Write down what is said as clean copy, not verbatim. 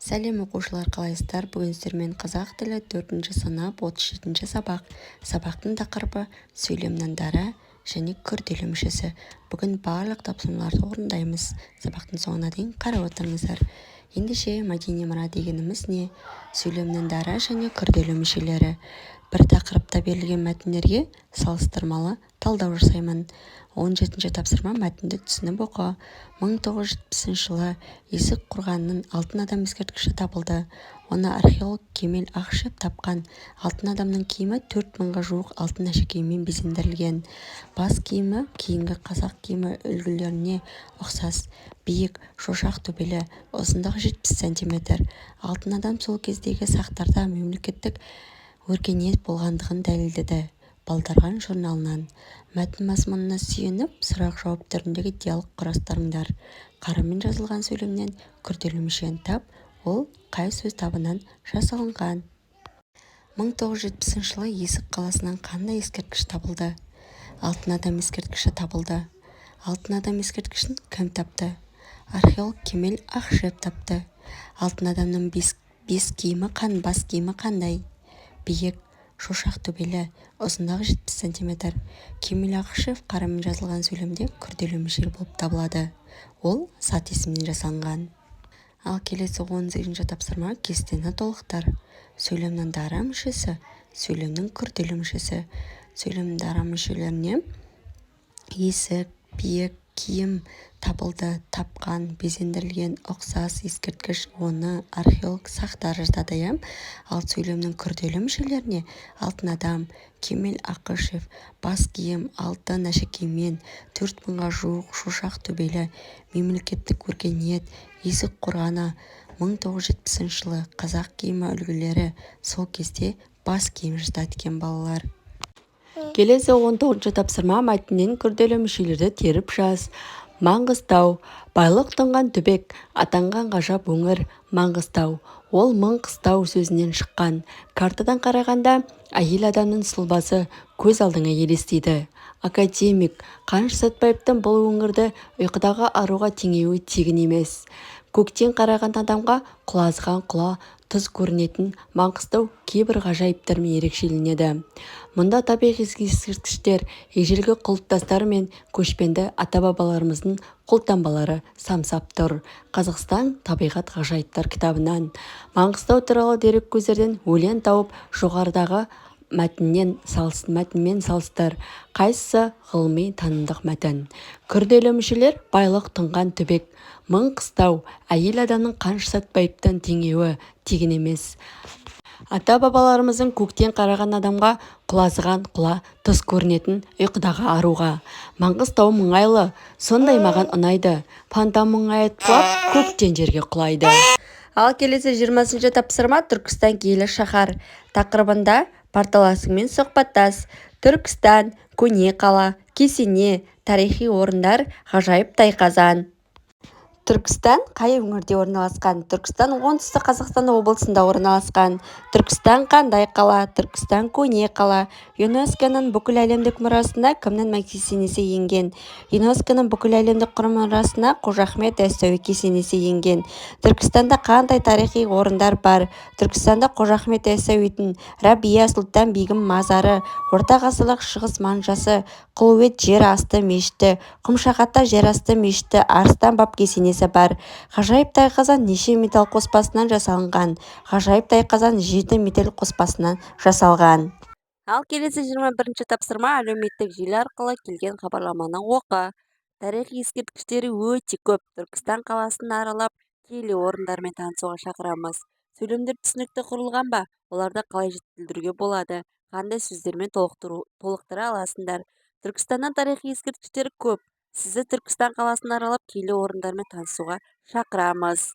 Сәлем, оқушылар! Қалайсыздар? Бүгін сіздермен қазақ тілі, төртінші сынып, 37-сабақ. Сабақтың тақырыбы: сөйлемнің дара және күрделі мүшесі. Бүгін барлық тапсырмаларды орындаймыз. Сабақтың соңына дейін қарап отырыңыздар. Ендеше, мәдени мұра дегеніміз не? Сөйлемнің дара және күрделі мүшелері. Бір тақырыпта берілген мәтіндерге салыстырмалы талдау жасаймын. 17-тапсырма. Мәтінді түсініп оқы. 1970 жылы Есік қорғанынан Алтын адам ескерткіші табылды. Оны археолог Кемел Ақышев тапқан. Алтын адамның киімі 4000-ға жуық алтын әшекеймен безендірілген. Бас киімі кейінгі қазақ киімі үлгілеріне ұқсас, биік, шошақ төбелі, ұзындығы 70 сантиметр. Алтын адам сол кездегі сақтарда мемлекеттік өркениет болғандығын дәлелдеді. Балдырған журналынан. Мәтін мазмұнына сүйеніп, сұрақ-жауап түріндегі диалог құрастырыңдар. Қарамен жазылған сөйлемнен күрделі мүшені тап, ол қай сөз табынан жасалынған? 1970 жылы Есік қаласынан қандай ескерткіш табылды? Алтын адам ескерткіші табылды. Алтын адам ескерткішін кім тапты? Археолог Кемел Ақышев тапты. Алтын адамның бес киімі бас киімі қандай? Биік, шошақ төбелі, ұзындығы 70 сантиметр. Кемел Ақышев қарамен жазылған сөйлемде күрделі мүше болып табылады. Ол зат есімнен жасалынған. Ал келесі 18-тапсырма. Кестені толықтыр. Сөйлемнің дара мүшесі, сөйлемнің күрделі мүшесі. Сөйлемнің дара мүшелеріне есік, биік, киім, табылды, тапқан, безендірілген, ұқсас, ескерткіш, оны, археолог, сақтар жатады, иә. Ал сөйлемнің күрделі мүшелеріне алтын адам, Кемел Ақышев, бас киім, алтын әшекеймен, 4000-ға жуық, шошақ төбелі, мемлекеттік өркениет, Есік қорғаны, 1970 жылы, қазақ киімі үлгілері, сол кезде бас киім жатады екен, балалар. Келесі 19-тапсырма. Мәтіннен күрделі мүшелерді теріп жаз. Маңғыстау – байлық тұнған түбек атанған ғажап өңір. Маңғыстау – ол мың қыстау сөзінен шыққан. Картадан қарағанда әйел адамның сұлбасы көз алдыңа елестейді. Академик Қаныш Сәтбаевтың бұл өңірді ұйқыдағы аруға теңеуі тегін емес. Көктен қараған адамға құлазыған құла тұз көрінетін Маңғыстау кейбір ғажайыптарымен ерекшеленеді. Мұнда табиғи ескерткіштер, ежелгі құлпытастар мен көшпенді ата-бабаларымыздың қолтаңбалары самсап тұр. Қазақстан табиғат ғажайыптар кітабынан Маңғыстау туралы дереккөздерден өлең тауып, жоғарыдағы мәтіннен мәтінмен салыстыр. Қайсысы ғылыми танымдық мәтін? Күрделі мүшелер: байлық тұнған түбек, мың қыстау, әйел адамның Қаныш Сәтбаевтың теңеуі тегін емес. Ата-бабаларымыздың көктен қараған адамға құлазыған құла тұз көрінетін ұйқыдағы аруға. Маңғыстауым мұңайлы, сондай маған ұнайды. Фонтан мұңайып құлап, көктен жерге құлайды. Ал келесі 20-тапсырма. Түркістан – киелі шаһар тақырыбында парталасыңмен сұхбаттас. Түркістан – көне қала, кесене, тарихи орындар, ғажайып тайқазан. Түркістан қай өңірде орналасқан? Түркістан Оңтүстік Қазақстан облысында орналасқан. Түркістан қандай қала? Түркістан – көне қала. ЮНЕСКО-ның бүкіләлемдік мұрасына кімнің кесенесі енген? ЮНЕСКО-ның бүкіләлемдік мұрасына Қожа Ахмет Яссауи кесенесі енген. Түркістанда қандай тарихи орындар бар? Түркістанда Қожа Ахмет Яссауидің, Рабия Сұлтан-Бегім мазары, ортағасырлық шығыс манжасы, Құлует жер асты мешіті, Құмшақ-Ата жерасты мешіті, Арыстан баб кесенесі бар. Ғажайып тайқазан неше металл қоспасынан жасалынған? Ғажайып тайқазан жеті металл қоспасынан жасалған. Ал келесі 21-тапсырма. Әлеуметтік желі арқылы келген хабарламаны оқы. Тарихи ескерткіштері өте көп Түркістан қаласын аралап, киелі орындармен танысуға шақырамыз. Сөйлемдер түсінікті құрылған ба? Оларды қалай жетілдіруге болады? Қандай сөздермен толықтыра аласыңдар? Түркістанның тарихи ескерткіштері көп. Сізді Түркістан қаласын аралап, киелі орындармен танысуға шақырамыз.